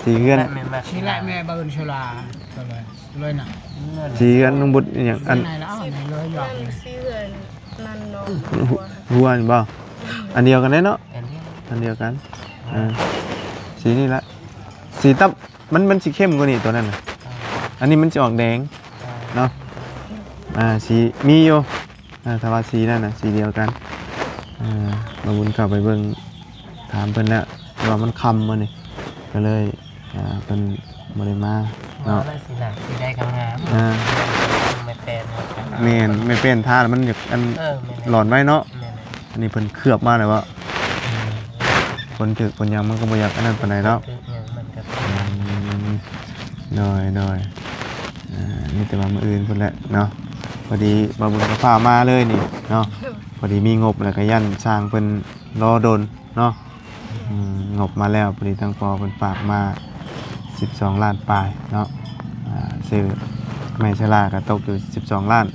ສີເຮືອນ ແມ່ນ ແມ່ນ ສີແລະແມ່ເບິ່ງສະຫຼາ ກໍເລີຍ ເລີຍນະ ສີເຮືອນນ້ອງບຸດອີ່ຫຍັງ ອັນ ໃນລະເອົາໃນເລີຍຢອກ ນັ້ນສີເຮືອນນັ້ນເນາະ ຫົວ ຫົວນີ້ບໍ່? ອັນດຽວກັນເດ້ເນາະ ອັນດຽວກັນ ເອີ ສີນີ້ລະ ສີຕັບ ມັນ ມັນຊິເຂັ້ມກວ່ານີ້ຕົວນັ້ນນະ ອັນນີ້ມັນຊິອອກແດງເນາະ ອ່າ ສີມີຢູ່ ອ່າ ຖ້າວ່າສີນັ້ນນະ ສີດຽວກັນ ອ່າ ບ່າວບຸນເຂົ້າໄປເບິ່ງ ຖາມເພິ່ນແລ້ວ ແຕ່ວ່າມັນຄ່ຳມື້ນີ້ ກໍເລີຍ ອ່າ ເພິ່ນບໍ່ໄດ້ມາເນາະ ວ່າມັນສີໜ້າສີໄດ້ງາມໆ ອ່າ ແມ່ແປ້ນ ແມ່ນ ແມ່ແປ້ນທາແລ້ວມັນຢາກ ອັນ ເອີ ແມ່ນ ຫຼອນໄວເນາະ ແມ່ນ ອັນນີ້ເພິ່ນເຄືອບມາແລ້ວເບາະ ອືມ ຝົນຖືກຝົນຫຍັງມັນກໍບໍ່ຢາກອັນນັ້ນປານໃດເນາະ ຖືກຫຍັງມັນກໍ ອືມ ໂດຍ ໂດຍ ອ່າ ມີແຕ່ວ່າມື້ອື່ນພຸ້ນແຫຼະເນາະ ພໍດີບ່າວບຸນກໍຟ້າວມາເລີຍນີ້ເນາະ ພໍດີມີງົບແລ້ວກໍຢ້ານຊ່າງເພິ່ນລໍດົນເນາະ ອືມ ງົບມາແລ້ວ ພໍດີທາງພໍ່ເພິ່ນຝາກມາສິບສອງລ້ານປາຍເນາະ ອ່າ ຊື້ໄມ້ສະຫຼາກໍຕົກຢູ່ສິບສອງລ້ານ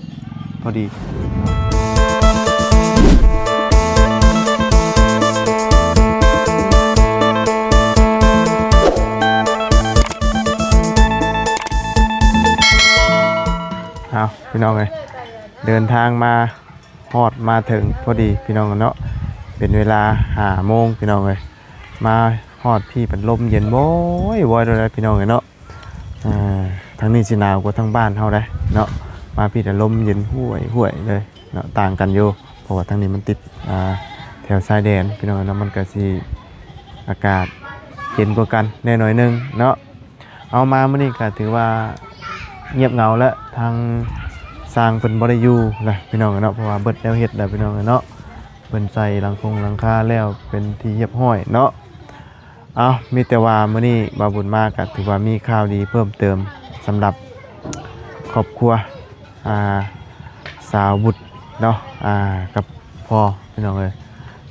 ພໍດີ ເອົາ ພີ່ນ້ອງເອີຍ ເດີນທາງມາຮອດມາເຖິງພໍດີພີ່ນ້ອງເນາະ ເປັນເວລາຫ້າໂມງພີ່ນ້ອງເອີຍ ມາຮອດພີ້ພັດລົມເຢັນໂວ້ຍວອຍໂລດແຫຼະພີ່ນ້ອງເອີຍເນາະ ອ່າ ທາງນີ້ຊິໜາວກວ່າທາງບ້ານເຮົາໃດເນາະ ມາພີ້ລະລົມເຢັນຫ້ວຍໆເລີຍເນາະ ຕ່າງກັນຢູ່ ເພາະວ່າທາງນີ້ມັນຕິດ ອ່າ ແຖວຊາຍແດນພີ່ນ້ອງເນາະ ມັນກະຊິອາກາດເຢັນກວ່າກັນແດ່ໜ້ອຍໜຶ່ງເນາະ ເອົາ ມາມື້ນີ້ກະຖືວ່າງຽບເຫງົາແລ້ວ ທາງຊ່າງເພິ່ນບໍ່ໄດ້ຢູ່ແລ້ວພີ່ນ້ອງເນາະ ເພາະວ່າເບິດແນວເຮັດແລ້ວພີ່ນ້ອງເນາະ ເພິ່ນໃສ່ຫຼັງຄົງຫຼັງຄາແລ້ວເປັນທີ່ຮຽບຮ້ອຍເນາະ ເອົາ ມີແຕ່ວ່າມື້ນີ້ບ່າວບຸນມາກະຖືວ່າມີຂ່າວດີເພີ່ມເຕີມສຳລັບຄອບຄົວ ອ່າ ສາວບຸດເນາະ ອ່າ ກັບພໍ່ພີ່ນ້ອງເອີຍ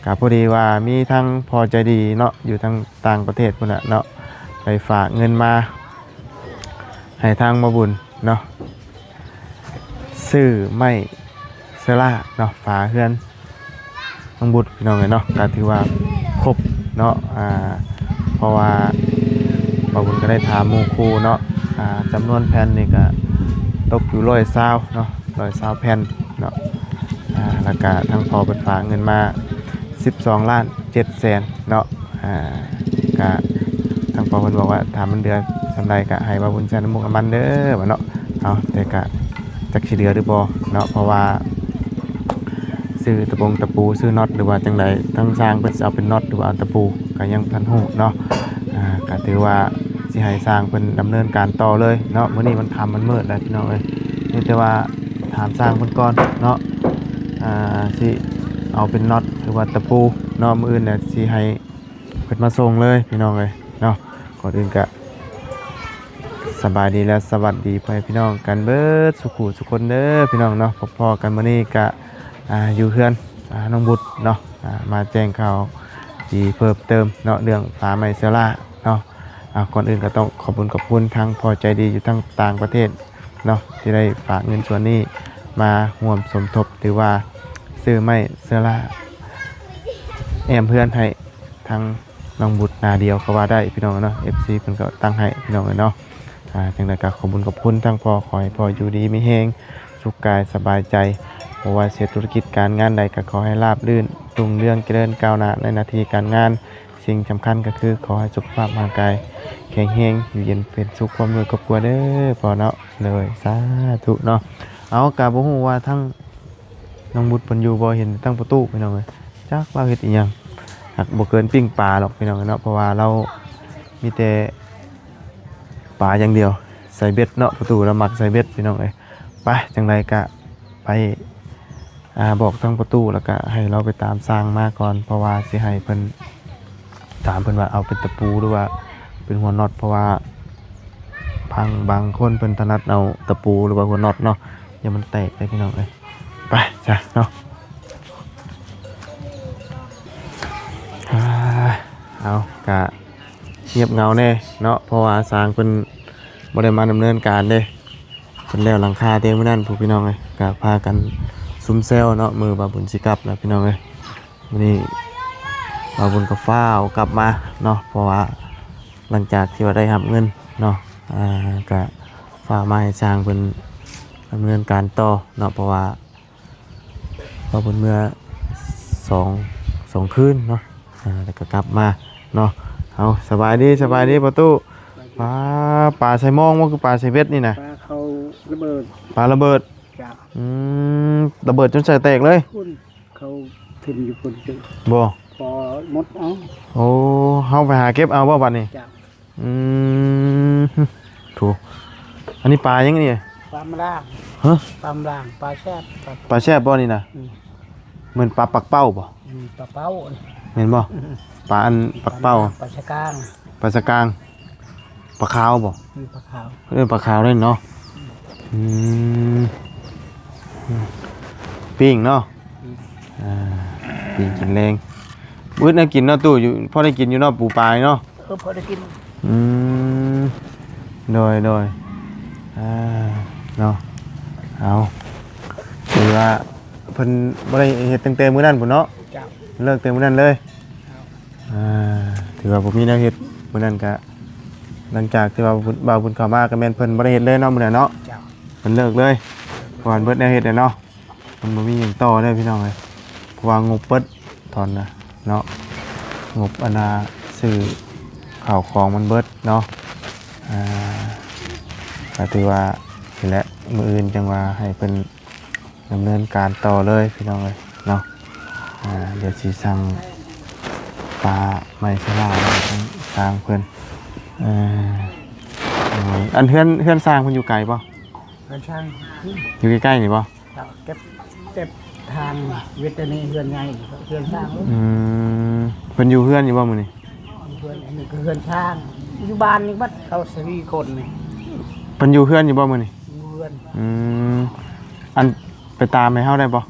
ກະພໍດີວ່າມີທັງພໍ່ໃຈດີເນາະ ຢູ່ທາງຕ່າງປະເທດພຸ້ນນະເນາະ ໄດ້ຝາກເງິນມາໃຫ້ທາງບ່າວບຸນເນາະ ຊື້ໄມ້ເຊີລາເນາະ ຝາເຮືອນ ນ້ອງບຸດພີ່ນ້ອງເອີຍເນາະ ກະຖືວ່າຄົບເນາະ ອ່າ ເພາະວ່າບ່າວບຸນກໍໄດ້ຖາມໝູ່ຄູ່ເນາະ ອ່າ ຈຳນວນແຜ່ນນີ້ກະຕົກຢູ່ຮ້ອຍຊາວເນາະ ຮ້ອຍຊາວແຜ່ນເນາະ ອ່າ ແລ້ວກະທາງພໍ່ເພິ່ນຝາກເງິນມາສິບສອງລ້ານເຈັດແສນເນາະ ອ່າ ກະທາງພໍ່ເພິ່ນບອກວ່າຖ້າມັນເຫຼືອສ່ຳໃດກະໃຫ້ບ່າວບຸນໃຊ້ນ້ຳມູກນ້ຳມັນເດີວ່າເນາະ ເອົາ ແຕ່ກະຈັກຊິເຫຼືອຫຼືບໍ່ເນາະ ເພາະວ່າ ຊື້ຕະປົງຕະປູ ຊື້ນັອດ ຫຼືວ່າຈັ່ງໃດ ທາງຊ່າງເພິ່ນຊິເອົາເປັນນັອດ ຫຼືວ່າເອົາຕະປູ ກໍຍັງບໍ່ທັນຮູ້ເນາະ ອ່າ ກໍຖືວ່າຊິໃຫ້ຊ່າງເພິ່ນດຳເນີນການຕໍ່ເລີຍເນາະ ມື້ນີ້ມັນຄ່ຳມັນມືດແລ້ວພີ່ນ້ອງເອີຍ ມີແຕ່ວ່າຖາມຊ່າງເພິ່ນກ່ອນເນາະ ອ່າ ຊິເອົາເປັນນັອດ ຫຼືວ່າຕະປູເນາະ ມື້ອື່ນນະຊິໃຫ້ ເພິ່ນມາສົ່ງເລີຍພີ່ນ້ອງເອີຍເນາະ ກ່ອນອື່ນກະສະບາຍດີ ແລະ ສະຫວັດດີພໍ່ແມ່ພີ່ນ້ອງກັນເບິດສູ່ຜູ້ສູ່ຄົນເດີພີ່ນ້ອງເນາະ ພົບພໍ້ກັນມື້ນີ້ກະ ອ່າ ຢູ່ເຮືອນ ອ່າ ນ້ອງບຸດເນາະ ອ່າ ມາແຈ້ງຂ່າວດີເພີ່ມເຕີມເນາະ ເລື່ອງຝາໄມ້ເຊີລາເນາະ ອ່າ ກ່ອນອື່ນກະຕ້ອງຂອບຄຸນຂອບຄຸນທາງພໍ່ໃຈດີຢູ່ທາງຕ່າງປະເທດເນາະ ທີ່ໄດ້ຝາກເງິນສ່ວນນີ້ມາຮ່ວມສົມທົບ ຖືວ່າຊື້ໄມ້ເຊີລາແອ້ມເຮືອນໃຫ້ ທັງນ້ອງບຸດໜ້າດຽວກໍວ່າໄດ້ພີ່ນ້ອງເນາະ ເອັຟຊີເພິ່ນກໍຕັ້ງໃຫ້ພີ່ນ້ອງເອີຍເນາະ ອ່າ ຈັ່ງໃດກໍຂອບຄຸນຂອບຄຸນທາງພໍ່ ຂໍໃຫ້ພໍ່ຢູ່ດີມີແຮງ ສຸກກາຍສະບາຍໃຈ ບໍ່ວ່າເຮັດທຸລະກິດການງານໃດກໍຂໍໃຫ້ລາບລື່ນ ຮຸ່ງເຮືອງຈະເລີນກ້າວໜ້າໃນໜ້າທີ່ການງານ ສິ່ງສຳຄັນກໍຄືຂໍໃຫ້ສຸຂະພາບຮ່າງກາຍແຂງແຮງ ຢູ່ເຢັນເປັນສຸກ ຄວາມດ້ວຍຄອບຄົວເດີພໍ່ເນາະ ໂດຍ ສາທຸເນາະ ເອົາ ກໍບໍ່ຮູ້ວ່າທັງ ນ້ອງບຸດເພິ່ນຢູ່ບໍ່ ເຫັນແຕ່ທາງປະຕູພີ່ນ້ອງເອີຍ ຈັກລາວເຮັດອີ່ຫຍັງ ຫາກບໍ່ເກີນປີ້ງປາດອກພີ່ນ້ອງເອີຍເນາະ ເພາະວ່າລາວມີແຕ່ປາຢ່າງດຽວ ໃສ່ເບັດເນາະ ປະຕູລາວມັກໃສ່ເບັດພີ່ນ້ອງເອີຍ ໄປ ຈັ່ງໃດກະໄປ ອ່າ ບອກທາງປະຕູ ແລ້ວກະໃຫ້ລາວໄປຕາມຊ່າງມາກ່ອນ ເພາະວ່າຊິໃຫ້ເພິ່ນ ຖາມເພິ່ນວ່າເອົາເປັນຕະປູ ຫຼືວ່າເປັນຫົວນັອດ ເພາະວ່າບາງ ບາງຄົນເພິ່ນຖະໜັດເອົາຕະປູ ຫຼືວ່າຫົວນັອດເນາະ ຢ້ານມັນແຕກເດ້ພີ່ນ້ອງເອີຍ ໄປຊະເນາະ ອ່າ ເອົາ ກະງຽບເຫງົາແດ່ເນາະ ເພາະວ່າຊ່າງເພິ່ນບໍ່ໄດ້ມາດຳເນີນການເດ້ ເພິ່ນແລ້ວຫຼັງຄາແຕ່ມື້ນັ້ນພຸ້ນພີ່ນ້ອງເອີຍ ກະພາກັນຊຸມແຊວເນາະ ມື້ບ່າວບຸນຊິກັບແລ້ວພີ່ນ້ອງເອີຍ ມື້ນີ້ບ່າວບຸນກໍຟ້າວກັບມາເນາະ ເພາະວ່າ ຫຼັງຈາກທີ່ວ່າໄດ້ຮັບເງິນເນາະ ອ່າ ກະຝາກມາໃຫ້ຊ່າງເພິ່ນດຳເນີນການຕໍ່ເນາະ ເພາະວ່າ ເພາະເພິ່ນເມືອສອງ ສອງຄືນເນາະ ອ່າ ແລ້ວກໍກັບມາເນາະ. ເອົາ ສະບາຍດີ ສະບາຍດີພໍ່ຕູ້. ປາ ປາໃສ່ມອງບໍ່ ຄືປາໃສ່ເບັດນີ້ນະ? ປາເຂົ້າລະເບີດ ປາລະເບີດ. ເຈົ້າ. ອືມ ລະເບີດຈົນໃສ່ແຕກເລີຍ? ພຸ້ນ ເຂົາຖິ້ມຢູ່ພຸ້ນຕິ. ບໍ່ ພໍໝົດເອົາ. ໂອ້ ເຮົາໄປຫາເກັບເອົາບໍ່ບັດນີ້? ເຈົ້າ. ອືມ ໂຖ ອັນນີ້ປາຫຍັງນີ້? ປາມະລາງ. ຮະ? ປາມະລາງ ປາແຊບ. ປາແຊບບໍ່ນີ້ນະ? ອືມ ແມ່ນປາປັກເປົ້າບໍ່? ອືມ ປາເປົ້າ. ແມ່ນບໍ່? ອືມ ປາອັນປັກເປົ້າ ປາສະກາງ. ປາສະກາງ ປາຂາວບໍ່? ອືມ ປາຂາວ. ເອີ້ນປາຂາວເດ້ເນາະ. ອືມ ອືມ ປີ້ງເນາະ. ອືມ ອ່າ ປີ້ງກິນແລງ ອຶດແນວກິນເນາະຕູ້ ຢູ່ ພໍໄດ້ກິນຢູ່ເນາະ ປູປາເນາະ. ເອີ ພໍໄດ້ກິນ. ອືມ ໂດຍ ໂດຍ ອ່າ ເນາະ. ເອົາ ຖືວ່າເພິ່ນບໍ່ໄດ້ເຮັດຕັ້ງແຕ່ມື້ນັ້ນພຸ້ນເນາະ. ເຈົ້າ. ເລີກແຕ່ມື້ນັ້ນເລີຍ. ເຈົ້າ. ອ່າ ຖືວ່າບໍ່ມີແນວເຮັດມື້ນັ້ນກະ ຫຼັງຈາກທີ່ວ່າບ່າວບຸນເຂົ້າມາ ກະແມ່ນເພິ່ນບໍ່ໄດ້ເຮັດເລີຍເນາະ ມື້ນັ້ນເນາະ. ເຈົ້າ. ເພິ່ນເລີກເລີຍ ເພາະວ່າເບິດແນວເຮັດແລ້ວເນາະ. ມັນບໍ່ມີຫຍັງຕໍ່ເດີພີ່ນ້ອງເອີຍ ເພາະວ່າງົບເບິດຕອນນະເນາະ ງົບອັນນ່າຊື້ເຂົ້າຂອງມັນເບິດເນາະ. ອ່າ ກະຖືວ່ານີ້ແຫຼະ ມື້ອື່ນຈັ່ງວ່າໃຫ້ເພິ່ນດຳເນີນການຕໍ່ເລີຍພີ່ນ້ອງເອີຍເນາະ. ອ່າ ດຽວຊິສັ່ງປາໄມ້ສະຫຼາດທາງຊ່າງເພິ່ນ. ເອີ ອັນເຮືອນ ເຮືອນຊ່າງເພິ່ນຢູ່ໄກບໍ່? ເຮືອນຊ່າງ ຢູ່ໃກ້ໆນີ້ບໍ່? ເຈົ້າ ເກັບ ເກັບທາງເວັດເຕີເນເຮືອນໃຫຍ່ ເຮືອນຊ່າງ. ອືມ ເພິ່ນຢູ່ເຮືອນຢູ່ບໍ່ມື້ນີ້? ເຮືອນ ອັນນີ້ກໍເຮືອນຊ່າງ ຢູ່ບ້ານນີ້ໝົດ ເຂົາສີ່ຄົນນີ້. ເພິ່ນຢູ່ເຮືອນຢູ່ບໍ່ມື້ນີ້? ຢູ່ເຮືອນ. ອືມ ອັນ ໄປຕາມໃຫ້ເຮົາໄດ້ບໍ່?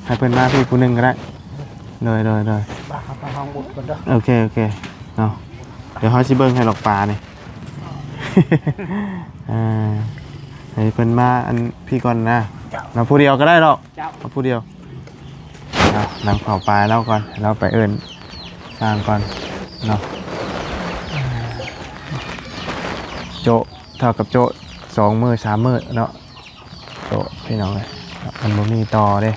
ໃຫ້ເພິ່ນມາພີ້ຜູ້ໜຶ່ງກໍໄດ້. ໂດຍ ໂດຍ ໂດຍ ໄປຫາປາຫ້ອງບຸດກ່ອນເດີ. ໂອເຄ ໂອເຄເນາະ ດຽວເຮົາຊິເບິ່ງໃຫ້ດອກປານີ້. ເອີ ໃຫ້ເພິ່ນມາອັນພີ້ກ່ອນນະ. ເຈົ້າ. ມາຜູ້ດຽວກໍໄດ້ດອກ. ເຈົ້າ. ມາຜູ້ດຽວ. ເອົາ ນຳເຂົ້າປາໃຫ້ລາວກ່ອນ ໃຫ້ລາວໄປເອີ້ນຊ່າງກ່ອນເນາະ. ໂຈະເທົ່າກັບໂຈະສອງມື້ສາມມື້ເນາະ. ໂຕະ ພີ່ນ້ອງເອີຍ ມັນບໍ່ມີຕໍ່ເດ້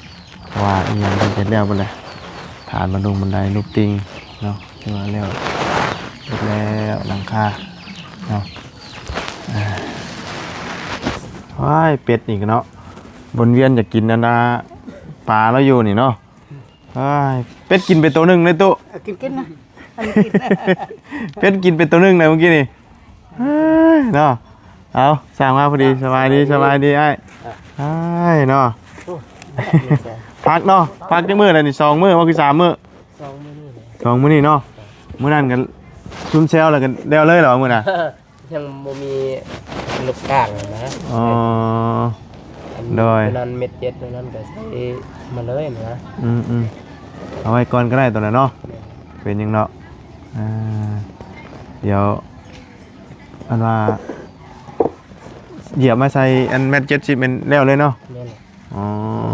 ເພາະວ່າອີ່ຫຍັງເພິ່ນເຮັດແລ້ວເບິດແຫຼະ ຖານບັນລຸງບັນໄດ ລູບຕິ່ງເນາະ ຖືວ່າແລ້ວ ເບິດແລ້ວ ຫຼັງຄາເນາະ. ອ່າ ວ້າຍ ເປັດນີ້ກະເນາະ ວົນວຽນຢາກກິນອັນນ່າ ປາລາວຢູ່ນີ້ເນາະ. ອ້າຍ ເປັດກິນໄປໂຕໜຶ່ງເລີຍຕູ້. ເອີ ກິນ ກິນນະ ອັນນີ້ກິນ ເປັດກິນໄປໂຕໜຶ່ງເລີຍມື້ກີ້ນີ້. ເອີຍເນາະ ເອົາ ຊ່າງມາພໍດີ. ສະບາຍດີ ສະບາຍດີອ້າຍ. ອ້າຍເນາະ ພັກເນາະ ພັກຈັກມື້ແລ້ວນີ້? ສອງມື້ບໍ່ ຄືສາມມື້? ສອງມື້ນີ້ ສອງມື້ນີ້ເນາະ. ມື້ນັ້ນກະຊຸມແຊວແລ້ວກະແລ້ວເລີຍເຫລອມື້ນັ້ນ? ຍັງບໍ່ມີລູກກ້າງນະ. ອໍ ໂດຍ ອັນນັ້ນເມັດເຈັດ ອັນນັ້ນກະໃສ່ມາເລີຍນະ. ອືມໆ ເອົາໄວ້ກ່ອນກະໄດ້ໂຕນັ້ນເນາະ. ແມ່ນ ເປັນຫຍັງເນາະ. ອ່າ ດຽວ ອັນວ່າ ຢຽບມາໃສ່ອັນແມັດເຈັດສິບແມ່ນແລ້ວເລີຍເນາະ? ແມ່ນແຫຼະ. ອໍ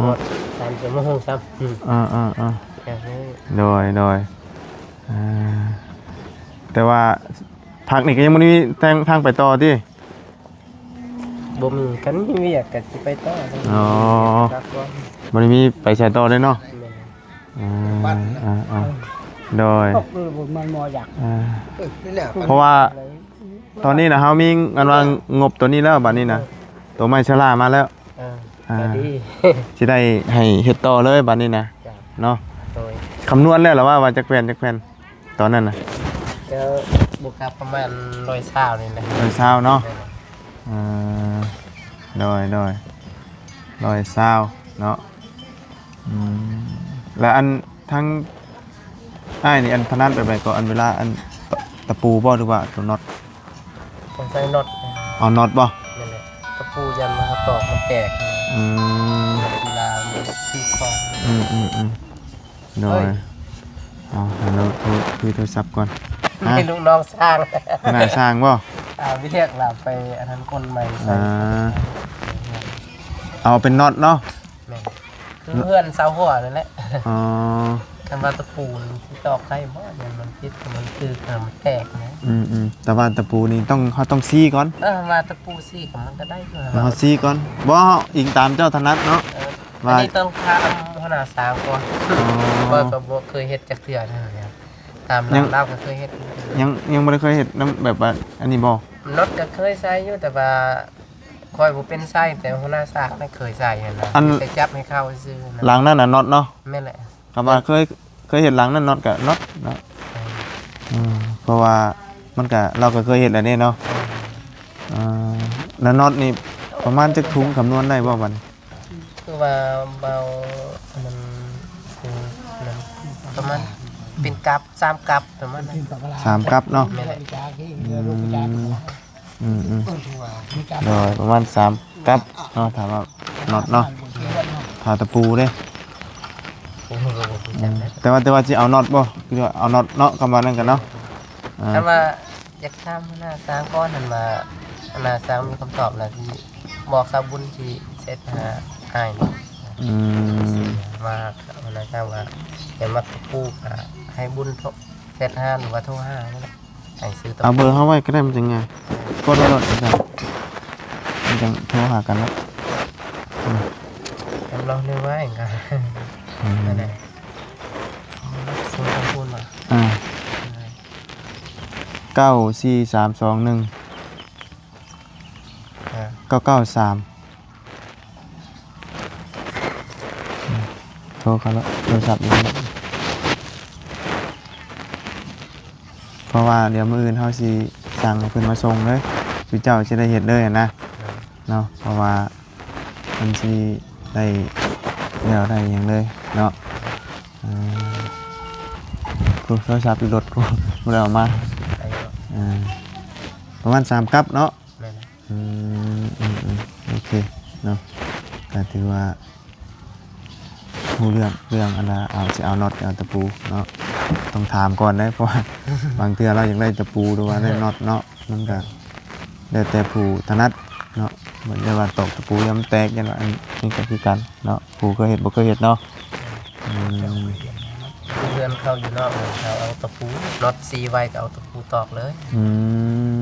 ຮອດສາມຊົ່ວໂມງຊ້ຳ. ອືມ ອ່າໆໆ ໂດຍໆ. ອ່າ ແຕ່ວ່າພັກນີ້ກະຍັງບໍ່ໄດ້ມີທາງ ທາງໄປຕໍ່ຕິ? ບໍ່ມີ ຄັນມີວຽກກະຊິໄປຕໍ່. ອໍ ພັກກ່ອນ ບໍ່ໄດ້ມີໄປໃສຕໍ່ເລີຍເນາະ. ແມ່ນ ອ່າ ໂດຍ ເພາະວ່າຕອນນີ້ນະ ເຮົາມີອັນວ່າງົບໂຕນີ້ແລ້ວ ບາດນີ້ນະ ໂຕໄມ້ສະຫຼາມາແລ້ວ. ເອີ ອ່າ ກະດີ ຊິໄດ້ໃຫ້ເຮັດຕໍ່ເລີຍບາດນີ້ນະ. ເຈົ້າ ເນາະ ໂດຍ ຄຳນວນແລ້ວລະວ່າ ວ່າຈັກແຜ່ນ ຈັກແຜ່ນຕອນນັ້ນນະ? ກະບໍ່ກະປະມານຮ້ອຍຊາວນີ້ແຫຼະ. ຮ້ອຍຊາວເນາະ. ເອີ ໂດຍ ໂດຍ ຮ້ອຍຊາວເນາະ. ອືມ ແລະ ອັນ ທາງອ້າຍນີ້ ອັນຖະໜັດແບບໃດເກາະ ອັນເວລາ ອັນ ຕະ ຕະປູບໍ່ ຫຼືວ່າໂຕນັອດ? ຕ້ອງໃຊ້ນັອດ. ເອົານັອດບໍ່? ແມ່ນແຫຼະ ຕະປູຢ້ານວ່າເຮົາຕອກມັນແຕກ. ອືມ ເວລາມັນຖືກຄອງ. ອືມໆ ໂດຍ ເອົາ ໃຫ້ລາວໂທ ຄຸຍໂທລະສັບກ່ອນ. ເປັນລູກນ້ອງຊ່າງ ຫົວໜ້າຊ່າງບໍ່? ອ່າ ວຽກລາວໄປອັນນັ້ນ ກົນໄມ້ໃສ່. ອ່າ ເອົາເປັນນັອດເນາະ. ແມ່ນ ຄືເຮືອນເສົາຫົວນັ້ນແຫຼະ. ອໍ ຄັນວ່າຕະປູມັນຊິຕອກໄດ້ບໍ່? ມັນຜິດ ມັນຖືກ ມັນແຕກນະ. ອືມໆ ແຕ່ວ່າຕະປູນີ້ຕ້ອງ ເຮົາຕ້ອງຊີ້ກ່ອນ. ເອີ ວ່າຕະປູຊີ້ກໍມັນກໍໄດ້ຢູ່. ເຮົາຊີ້ກ່ອນ. ບໍ່ ເຮົາອີງຕາມເຈົ້າຖະໜັດເນາະ. ເອີ ວ່າ ອັນນີ້ຕ້ອງຖາມຫົວໜ້າຊ່າງກ່ອນ. ອໍ ຂ້ອຍກໍບໍ່ເຄີຍເຮັດຈັກເທື່ອນະ. ຕາມລາວ ລາວກໍເຄີຍເຮັດ. ຍັງ ຍັງບໍ່ໄດ້ເຄີຍເຮັດນຳ ແບບວ່າອັນນີ້ບໍ່? ນັອດກໍເຄີຍໃສ່ຢູ່ ແຕ່ວ່າຂ້ອຍບໍ່ເປັນໃສ່ ແຕ່ຫົວໜ້າຊ່າງນະເຄີຍໃສ່ຫັ້ນນະ. ອັນ ແຕ່ຈັບໃຫ້ເຂົາຊື່ໆນະ. ຫຼັງນັ້ນນະນັອດເນາະ? ແມ່ນແຫຼະ. ຄຳວ່າເຄີຍ ເຄີຍເຮັດຫຼັງນັ້ນນັອດກໍນັອດເນາະ. ເອີ ເອີ ເພາະວ່າມັນກໍ ລາວກໍເຄີຍເຮັດແລ້ວເດ້ເນາະ. ເອີ ເອີ ແລ້ວນັອດນີ້ປະມານຈັກຖົງ ຄຳນວນໄດ້ບໍ່ບັດນີ້? ຄືວ່າເບົາ ມັນ ມັນປະມານເປັນກັບ ສາມກັບປະມານນັ້ນ. ສາມກັບເນາະ. ແມ່ນແຫຼະ. ອືມ ອືມໆ ໂດຍ ປະມານສາມກັບເນາະ ຖ້າວ່ານັອດເນາະ. ຖ້າຕະປູເດ້? ໂອ້ ກໍບໍ່ຮູ້ຈັກນະ. ແຕ່ວ່າ ແຕ່ວ່າຊິເອົານັອດບໍ່? ຄືວ່າເອົານັອດເນາະ ຄຳວ່ານັ້ນກັນເນາະ. ເອີ ຄັນວ່າ ຢາກຖາມຫົວໜ້າຊ່າງກ່ອນຫັ້ນວ່າ ຫົວໜ້າຊ່າງມີຄຳຕອບແລ້ວຊິບອກຊາວບຸນຊິເຊັດຫາອ້າຍນີ້. ອືມ ວ່າຫົວໜ້າຊ່າງວ່າ ຢາກມັກຕະປູກໍໃຫ້ບຸນໂທ ແຊັດຫາ ຫຼືວ່າໂທຫານີ້ແຫຼະ ໃຫ້ຊື້ຕະປູ. ເອົາເບີເຮົາໄວ້ກໍໄດ້ ມັນຈັ່ງງ່າຍ. ເອີ ກົດໄວ້ໂລດ ມັນຈັ່ງ ມັນຈັ່ງໂທຫາກັນເນາະ. ອືມ ຈຳລອງເລື່ອງໄວ້ກໍ ອືມ ນັ້ນແຫຼະ. ສູນສອງສູນບໍ່? ອ່າ ເກົ້າສີ່ສາມສອງໜຶ່ງ ເກົ້າເກົ້າສາມ ໂທເຂົ້າແລ້ວ ໂທລະສັບຢູ່. ເພາະວ່າດຽວມື້ອື່ນເຮົາຊິສັ່ງໃຫ້ເພິ່ນມາສົ່ງເລີຍ ຊຸມເຈົ້າຊິໄດ້ເຮັດເລີຍຫັ້ນນະ ເນາະ. ເພາະວ່າ ມັນຊິໄດ້ແລ້ວໄດ້ຫຍັງເລີຍເນາະ. ເອີ ໂທລະສັບຢູ່ລົດ ບໍ່ໄດ້ເອົາມາ. ເອີ ປະມານສາມກັບເນາະ. ອືມ ອືມໆ ໂອເຄເນາະ ກໍຖືວ່າຮູ້ເລື່ອງ ເລື່ອງອັນວ່າເອົາ ຊິເອົານັອດ ເອົາຕະປູເນາະ. ຕ້ອງຖາມກ່ອນເດ້ ເພາະວ່າບາງເທື່ອລາວຢາກໄດ້ຕະປູ ຫຼືວ່າໄດ້ນັອດເນາະ. ມັນກໍແລ້ວແຕ່ຜູ້ຖະໜັດເນາະ ບໍ່ໄດ້ວ່າຕອກຕະປູຢ່າມັນແຕກ ຢ້ານວ່າ ອັນນີ້ກໍຄືກັນເນາະ ຜູ້ເຄີຍເຮັດບໍ່ເຄີຍເຮັດເນາະ. ອືມ ເຮືອນເຂົາຢູ່ນອກ ເຂົາເອົາຕະປູ ນັອດສີ່ໄວ້ກໍເອົາຕະປູຕອກເລີຍ. ອື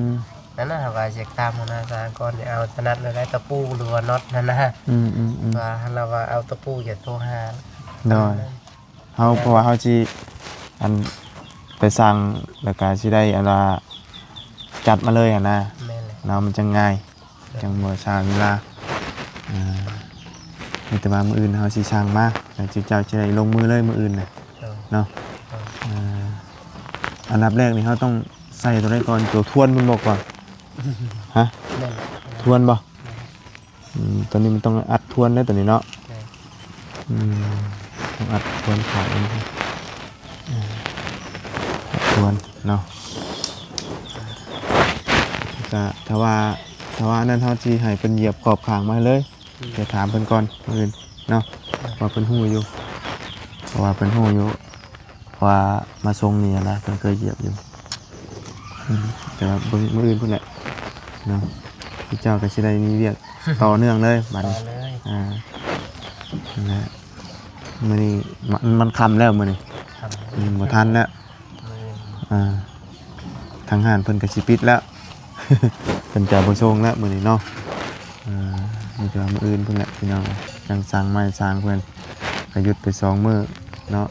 ມ ນັ້ນນະ ວ່າຊິຖາມຫົວໜ້າຊ່າງກ່ອນ ຊິເອົາຖະໜັດແນວໃດ ຕະປູ ຫຼືວ່ານັອດນັ້ນນະ. ອືມໆໆ ວ່າ ລາວວ່າເອົາຕະປູ ຢ່າໂທຫາ. ໂດຍ ເຮົາ ເອີ ເພາະວ່າເຮົາຊິ ອັນ ໄປສັ່ງ ແລ້ວກະຊິໄດ້ ອັນວ່າ ຈັດມາເລີຍຫັ້ນນະ. ແມ່ນແຫຼະ ເນາະ ມັນຈັ່ງງ່າຍ ເອີ ຈັ່ງບໍ່ຊ້າເວລາ. ເອີ ມີແຕ່ວ່າມື້ອື່ນເຮົາຊິສັ່ງມາ ແລ້ວເຈົ້າຊິໄດ້ລົງມືເລີຍມື້ອື່ນນະ. ເອີ ເນາະ. ເອີ ເອີ ອັນດັບແລກນີ້ເຮົາຕ້ອງໃສ່ຕົວໃດກ່ອນ? ຕົວທວນມັນບໍ່ກ່ອນ? ຮະ? ແມ່ນແຫຼະ ທວນບໍ່? ອືມ ຕອນນີ້ມັນຕ້ອງອັດທວນເດ້ ຕອນນີ້ເນາະ. ແມ່ນ ອືມ ຕ້ອງອັດທວນຂາຍມັນ. ເອີ ອັດທວນເນາະ ກະຖ້າວ່າ ຖ້າວ່າອັນນັ້ນ ເຮົາຊິໃຫ້ເພິ່ນຢຽບຂອບຂ້າງມາໃຫ້ເລີຍ. ອືມ ໄປຖາມເພິ່ນກ່ອນມື້ອື່ນເນາະ. ແມ່ນ ວ່າເພິ່ນຮູ້ຢູ່ ເພາະວ່າເພິ່ນຮູ້ຢູ່ ວ່າມາສົ່ງນີ້ນະ ເພິ່ນເຄີຍຢຽບຢູ່. ອືມ ແຕ່ວ່າເບິ່ງມື້ອື່ນພຸ້ນແຫຼະເນາະ ເຈົ້າກໍຊິໄດ້ມີວຽກຕໍ່ເນື່ອງເລີຍບັດນີ້. ອ່າ ນັ້ນແຫຼະ ມື້ນີ້ມັນ ມັນຄ່ຳແລ້ວມື້ນີ້. ອືມ ບໍ່ທັນແລ້ວ. ອ່າ ທາງຮ້ານເພິ່ນກໍຊິປິດແລ້ວ ເພິ່ນຈະບໍ່ສົ່ງແລ້ວມື້ນີ້ເນາະ. ອ່າ ມີແຕ່ວ່າມື້ອື່ນພຸ້ນແຫຼະພີ່ນ້ອງ ຈັ່ງສັ່ງໃໝ່ ຊ່າງເພິ່ນກໍຢຸດໄປສອງມື້ເນາະ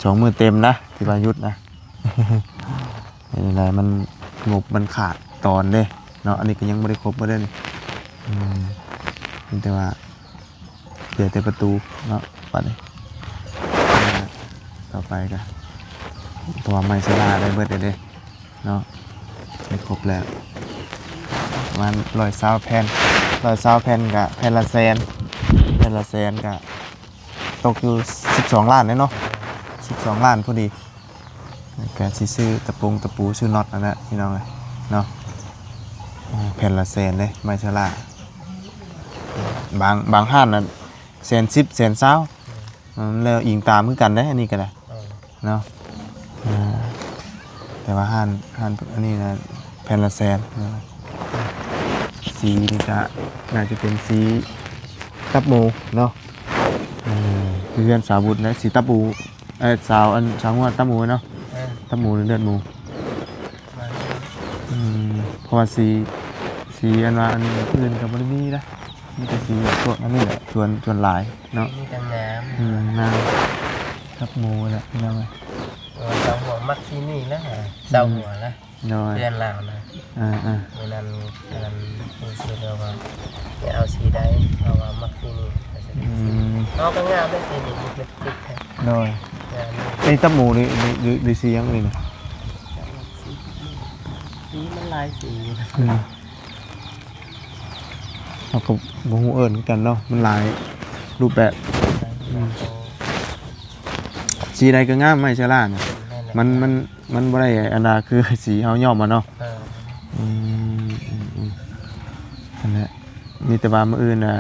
ສອງມື້ເຕັມນະ ທີ່ວ່າຢຸດນະ. ເຮັດຈັ່ງໃດ ມັນ ງົບມັນຂາດຕອນເດ້ເນາະ ອັນນີ້ກໍຍັງບໍ່ໄດ້ຄົບເບິດເດ້ນີ້. ອືມ ມີແຕ່ວ່າ ເຫຼືອແຕ່ປະຕູເນາະ ບັດນີ້. ຕໍ່ໄປກະ ເພາະວ່າໄມ້ສະຫຼາໄດ້ເບິດແລ້ວເດ້ເນາະ ໄດ້ຄົບແລ້ວ ປະມານຮ້ອຍຊາວແຜ່ນ ຮ້ອຍຊາວແຜ່ນກະແຜ່ນລະແສນ ແຜ່ນລະແສນກະຕົກຢູ່ສິບສອງລ້ານເດ້ເນາະ ສິບສອງລ້ານພໍດີ. ກະຊິຊື້ຕະປົງຕະປູ ຊື້ນັອດຫັ້ນແຫຼະພີ່ນ້ອງເອີຍເນາະ. ໂອ້ ແຜ່ນລະແສນເດ້ ໄມ້ສະຫຼາ ບາງ ບາງຮ້ານນະແສນສິບ ແສນຊາວ ອືມ ແລ້ວອີງຕາມຄືກັນເດ້ ອັນນີ້ກໍໄດ້ ເອີ ເນາະ. ອ່າ ແຕ່ວ່າຮ້ານ ຮ້ານອັນນີ້ນະ ແຜ່ນລະແສນ ເອີ ສີນີ້ກະໜ້າຈະເປັນສີຕັບໝູເນາະ. ເອີ ຄືເຮືອນສາວບຸນນະ ສີຕັບໝູ. ເອີ ສາວ ອັນ ສາວງົວຕັບໝູເນາະ. ເອີ ຕັບໝູ ເລືອດໝູ. ອືມ ເພາະວ່າສີ ສີອັນວ່າອັນອື່ນກໍບໍ່ໄດ້ມີນະ ມີແຕ່ສີແບບພວກອັນນີ້ແຫຼະ ສ່ວນ ສ່ວນຫຼາຍເນາະ. ມີແຕ່ງາມ. ອືມ ງາມ ຕັບໝູແຫຼະ ພີ່ນ້ອງເອີຍ. ເອີ ສາວຫົວມັກທີ່ນີ້ແຫຼະ ສາວຫົວລະ. ໂດຍ ເພື່ອນລາວນະ. ເອີໆ ມື້ນັ້ນ ອັນນັ້ນ ຮູ້ສຶກວ່າຢາກເອົາສີໃດ ເພາະວ່າມັກທີ່ນີ້. ອືມ ເຮົາກໍງາມເດ້ ສີນີ້ ເລັກໆ. ໂດຍ ງາມເດ້. ໄອ້ຕັບໝູນີ້ ຫຼື ຫຼື ຫຼືສີຫຍັງນີ້ນະ? ສີ ສີມັນຫຼາຍສີ. ອືມ ເຮົາກໍບໍ່ຮູ້ເອີ້ນຄືກັນເນາະ ມັນຫຼາຍຮູບແບບ. ອືມ ສີໃດກໍງາມ ໄມ້ເຊື້ອລານະ. ແມ່ນແຫຼະ ມັນ ມັນ ມັນບໍ່ໄດ້ອັນນາ ຄືສີເຮົາຍ້ອມມາເນາະ. ເອີ ອືມ ອືມ ອືມ ນັ້ນແຫຼະ. ມີແຕ່ວ່າມື້ອື່ນນະ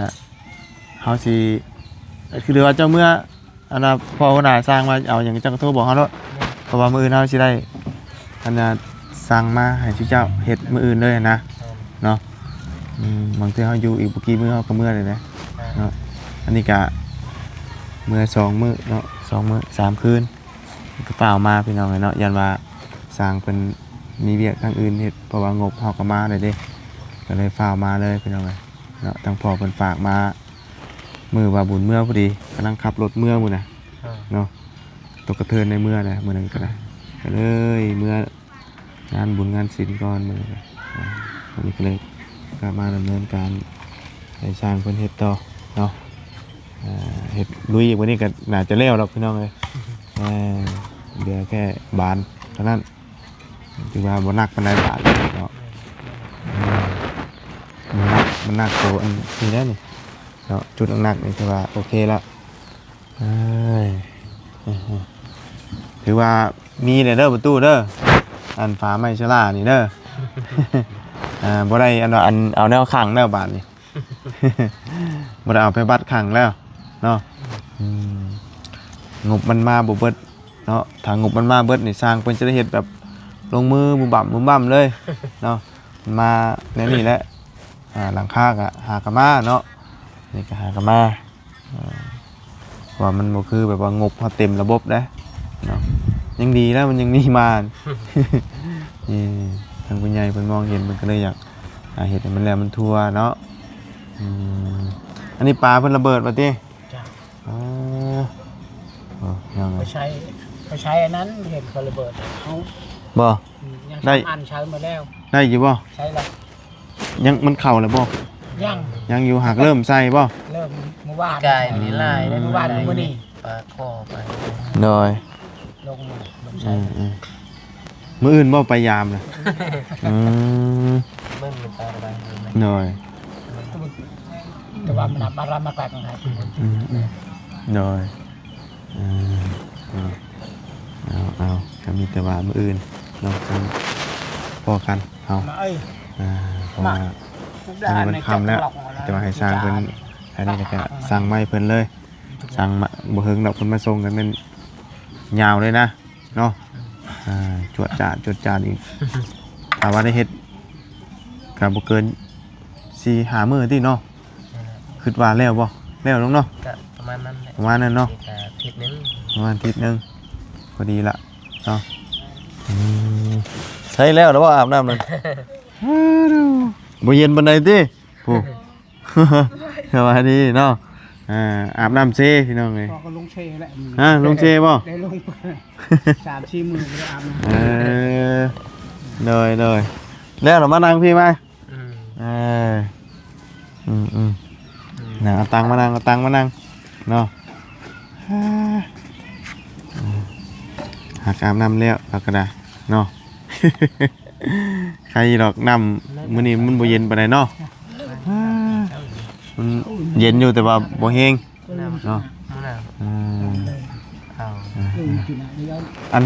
ເຮົາຊິ ຄືວ່າເຈົ້າເມືອ ອັນນາ ພໍ່ຫົວໜ້າສັ່ງມາເອົາຫຍັງ ເຈົ້າກໍໂທບອກເຮົາໂລດ. ເອີ ເພາະວ່າມື້ອື່ນເຮົາຊິໄດ້ ອັນນາ ສັ່ງມາໃຫ້ເຈົ້າເຮັດມື້ອື່ນເລີຍນະ. ເອີ ເນາະ. ອືມ ບາງເທື່ອເຮົາຢູ່ອີກບໍ່ກີ່ມື້ເຮົາກໍເມືອເລີຍນະ. ເອີ ເນາະ. ອັນນີ້ກະເມືອສອງມື້ເນາະ ສອງມື້ສາມຄືນ ກໍຟ້າວມາ ພີ່ນ້ອງເອີຍເນາະ. ຢ້ານວ່າຊ່າງເພິ່ນມີວຽກທາງອື່ນເຮັດ ເພາະວ່າງົບເຮົາກໍມາແລ້ວເດ້ ກໍເລີຍຟ້າວມາເລີຍ ພີ່ນ້ອງເອີຍເນາະ. ທາງພໍ່ເພິ່ນຝາກມາ ມື້ວ່າບຸນເມືອພໍດີ ກຳລັງຂັບລົດເມືອພຸ້ນນະ. ເອີ ເນາະ ຕົກກະເທີນໃນເມືອແຫຼະ ມື້ນັ້ນກໍໄດ້ ກໍເລີຍເມືອງານບຸນງານສິນກ່ອນ ມື້ນັ້ນກໍ ອ່າ ວັນນີ້ກໍເລີຍກັບມາດຳເນີນການໃຫ້ຊ່າງເພິ່ນເຮັດຕໍ່ເນາະ. ອ່າ ເຮັດລຸຍມື້ນີ້ກໍໜ້າຈະແລ້ວດອກ ພີ່ນ້ອງເອີຍ. ເອີ ເຫຼືອແຄ່ບານເທົ່ານັ້ນ ຖືວ່າບໍ່ໜັກປານໃດບາດເນາະ. ບໍ່ໜັກ ບໍ່ໜັກໂຕອັນນີ້ແຫຼະນີ້ເນາະ ຈຸດໜັກໆນີ້ຖືວ່າໂອເຄແລ້ວ. ເອີຍ ຖືວ່າມີແລ້ວເດີປະຕູເດີ ອັນຝາໄມ້ເຊື້ອລານີ້ເດີ. ອ່າ ບໍ່ໄດ້ອັນວ່າ ອັນເອົາແນວຂັງແລ້ວບາດນີ້ ບໍ່ໄດ້ເອົາໄປບັດຂັງແລ້ວເນາະ. ອືມ ງົບມັນມາບໍ່ເບິດເນາະ ຖ້າງົບມັນມາເບິດນີ້ ຊ່າງເພິ່ນຈະໄດ້ເຮັດແບບລົງມືບຸ້ມບັ້ມບຸ້ມບັ້ມເລີຍເນາະ. ມັນມາແນວນີ້ແຫຼະ. ອ່າ ຫຼັງຄາກໍຫາກໍມາເນາະ ນີ້ກໍຫາກໍມາ. ເອີ ເພາະວ່າມັນບໍ່ຄືແບບວ່າງົບເຮົາເຕັມລະບົບເດ້ເນາະ. ຍັງດີແລ້ວມັນຍັງມີມາ ນີ້ ທາງຜູ້ໃຫຍ່ເພິ່ນມອງເຫັນ ເພິ່ນກໍເລີຍຢາກ ອ່າ ເຮັດໃຫ້ມັນແລ້ວມັນທົ່ວເນາະ. ອືມ ອັນນີ້ປາເພິ່ນລະເບີດວ່າຕິ? ຈ້າ ເອີ ເອີ ຍັງ ໄປໃຊ້ ໄປໃຊ້ອັນນັ້ນ ເຫັນເຂົາລະເບີດເອົາ ບໍ່? ອືມ ຍັງ ໄດ້ ສາມອັນໃຊ້ໝົດແລ້ວ. ໄດ້ຢູ່ບໍ່? ໃຊ້ແລ້ວ. ຍັງ ມັນເຂົ້າແລ້ວບໍ່? ຍັງ ຍັງຢູ່ ຫາກເລີ່ມໃສ່ບໍ່? ເລີ່ມມື້ວານ ກາຍນີ້ຫຼາຍເດ້ ມື້ວານມື້ນີ້ ປາຂໍໄປ. ໂດຍ ລົງ ລົງໃສ່ ອືມ ອືມ ມື້ອື່ນບໍ່ໄປຍາມນະ? ອືມ ເບິ່ງມັນຕາໄປ. ໂດຍ ແຕ່ວ່າມັນບາລາມາແກກນະ. ອືມ ອືມ ໂດຍ. ເອີ ເອົາ ເອົາ ເອົາ ກໍມີແຕ່ວ່າມື້ອື່ນເນາະ ຈັ່ງພໍ້ກັນເຮົາ. ມາເອີຍ ອ່າ ເພາະວ່າ ມາ ອັນນີ້ມັນຄ່ຳແລ້ວ ແຕ່ວ່າໃຫ້ຊ່າງເພິ່ນ ອັນນີ້ແລ້ວກໍສັ່ງມາໃຫ້ເພິ່ນເລີຍ ສັ່ງມາ ບໍ່ເຖິງດອກ ເພິ່ນມາສົ່ງກໍແມ່ນຍາວເລີຍນະເນາະ. ອ່າ ຈວດຈາດ ຈວດຈາດອີກ ຖ້າວ່າໄດ້ເຮັດກໍບໍ່ເກີນສີ່ຫ້າມື້ຕິເນາະ. ຄິດວ່າແລ້ວບໍ່? ແລ້ວເນາະ ກະປະມານນັ້ນແຫຼະ ປະມານນັ້ນເນາະ ອີກອາທິດໜຶ່ງ ປະມານອາທິດໜຶ່ງ ພໍດີລະເນາະ. ອືມ ໃຊ້ແລ້ວລະບໍ່ອາບນ້ຳນັ້ນ? ບໍ່ເຢັນປານໃດຕິ? ໂອ້ ສະບາຍດີເນາະ. ອ່າ ອາບນ້ຳເຊ ພີ່ນ້ອງເອີຍ ກໍລົງເຊແຫຼະ. ຮະ ລົງເຊບໍ່? ໄດ້ລົງ ສາມສີ່ມື້ບໍ່ໄດ້ອາບນ້ຳ. ເອີ ໂດຍ ໂດຍ ແລ້ວລະມານັ່ງພີ້ມາ. ອືມ ເອີ ອືມ ອືມ ອືມ ນັ່ງ ເອົາຕັ່ງມານັ່ງ ເອົາຕັ່ງມານັ່ງເນາະ. ຫາກອາບນ້ຳແລ້ວ ເຮົາກໍໄດ້ເນາະ. ໄຄດອກ ນ້ຳມື້ນີ້ມັນບໍ່ເຢັນປານໃດເນາະ. ມັນເຢັນຢູ່ ແຕ່ວ່າບໍ່ແຮງ ເນາະ. ອືມ ເອົາ ອ່າ ອັນ